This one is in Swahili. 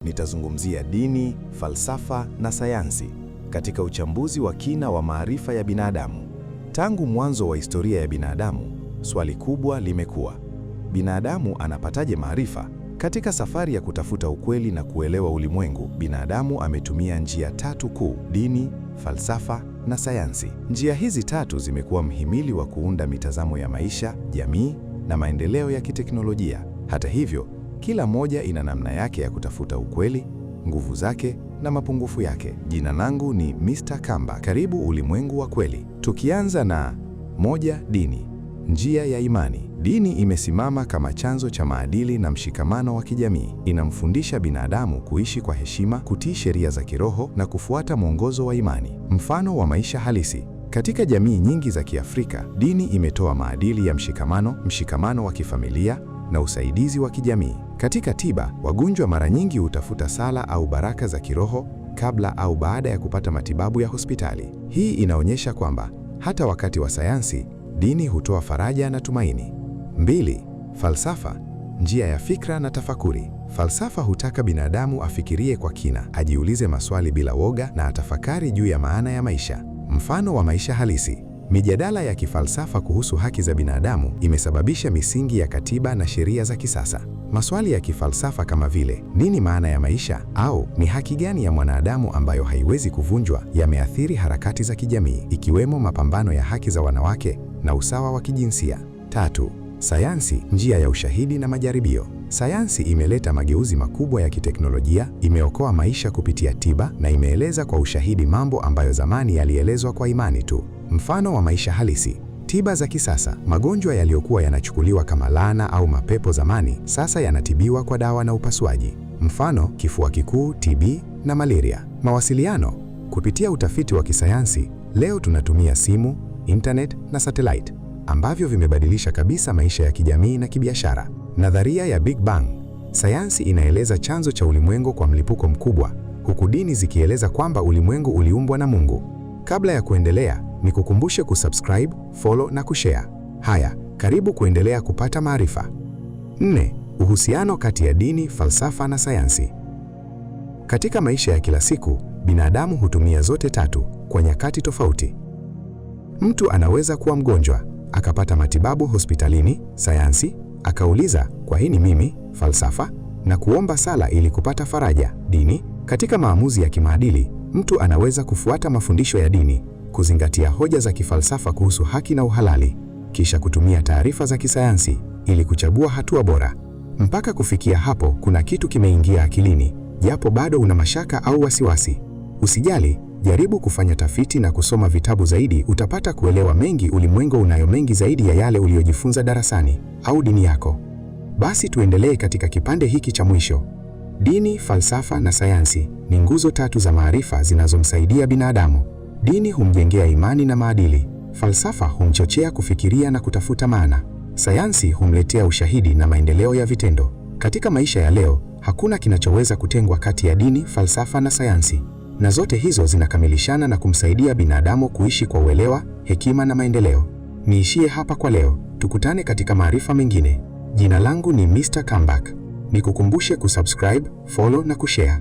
Nitazungumzia dini, falsafa na sayansi katika uchambuzi wa kina wa maarifa ya binadamu. Tangu mwanzo wa historia ya binadamu, swali kubwa limekuwa: binadamu anapataje maarifa? Katika safari ya kutafuta ukweli na kuelewa ulimwengu, binadamu ametumia njia tatu kuu: dini, falsafa na sayansi. Njia hizi tatu zimekuwa mhimili wa kuunda mitazamo ya maisha, jamii na maendeleo ya kiteknolojia. Hata hivyo, kila moja ina namna yake ya kutafuta ukweli, nguvu zake na mapungufu yake. Jina langu ni Mr. Kamba. Karibu Ulimwengu wa Kweli. Tukianza na moja, dini, njia ya imani. Dini imesimama kama chanzo cha maadili na mshikamano wa kijamii. Inamfundisha binadamu kuishi kwa heshima, kutii sheria za kiroho na kufuata mwongozo wa imani. Mfano wa maisha halisi. Katika jamii nyingi za Kiafrika, dini imetoa maadili ya mshikamano, mshikamano wa kifamilia na usaidizi wa kijamii. Katika tiba, wagonjwa mara nyingi hutafuta sala au baraka za kiroho kabla au baada ya kupata matibabu ya hospitali. Hii inaonyesha kwamba hata wakati wa sayansi, dini hutoa faraja na tumaini. Mbili, falsafa, njia ya fikra na tafakuri. Falsafa hutaka binadamu afikirie kwa kina, ajiulize maswali bila woga na atafakari juu ya maana ya maisha. Mfano wa maisha halisi. Mijadala ya kifalsafa kuhusu haki za binadamu imesababisha misingi ya katiba na sheria za kisasa. Maswali ya kifalsafa kama vile nini maana ya maisha au ni haki gani ya mwanadamu ambayo haiwezi kuvunjwa yameathiri harakati za kijamii, ikiwemo mapambano ya haki za wanawake na usawa wa kijinsia. Tatu, sayansi, njia ya ushahidi na majaribio. Sayansi imeleta mageuzi makubwa ya kiteknolojia, imeokoa maisha kupitia tiba na imeeleza kwa ushahidi mambo ambayo zamani yalielezwa kwa imani tu. Mfano wa maisha halisi: tiba za kisasa. Magonjwa yaliyokuwa yanachukuliwa kama laana au mapepo zamani, sasa yanatibiwa kwa dawa na upasuaji. Mfano, kifua kikuu, TB na malaria. Mawasiliano. Kupitia utafiti wa kisayansi, leo tunatumia simu, internet na satellite ambavyo vimebadilisha kabisa maisha ya kijamii na kibiashara. Nadharia ya Big Bang. Sayansi inaeleza chanzo cha ulimwengu kwa mlipuko mkubwa, huku dini zikieleza kwamba ulimwengu uliumbwa na Mungu. Kabla ya kuendelea, nikukumbushe kusubscribe, follow na kushare. Haya, karibu kuendelea kupata maarifa. Nne, uhusiano kati ya dini, falsafa na sayansi. Katika maisha ya kila siku, binadamu hutumia zote tatu kwa nyakati tofauti. Mtu anaweza kuwa mgonjwa, akapata matibabu hospitalini, sayansi, akauliza kwa nini mimi, falsafa, na kuomba sala ili kupata faraja, dini. Katika maamuzi ya kimaadili, mtu anaweza kufuata mafundisho ya dini, kuzingatia hoja za kifalsafa kuhusu haki na uhalali, kisha kutumia taarifa za kisayansi ili kuchagua hatua bora. Mpaka kufikia hapo, kuna kitu kimeingia akilini, japo bado una mashaka au wasiwasi. Usijali, jaribu kufanya tafiti na kusoma vitabu zaidi, utapata kuelewa mengi. Ulimwengu unayo mengi zaidi ya yale uliyojifunza darasani au dini yako. Basi tuendelee katika kipande hiki cha mwisho. Dini, falsafa na sayansi ni nguzo tatu za maarifa zinazomsaidia binadamu. Dini humjengea imani na maadili, falsafa humchochea kufikiria na kutafuta maana, sayansi humletea ushahidi na maendeleo ya vitendo. Katika maisha ya leo, hakuna kinachoweza kutengwa kati ya dini, falsafa na sayansi, na zote hizo zinakamilishana na kumsaidia binadamu kuishi kwa uelewa, hekima na maendeleo. Niishie hapa kwa leo, tukutane katika maarifa mengine. Jina langu ni Mr. Comeback. Nikukumbushe kusubscribe, follow na kushare.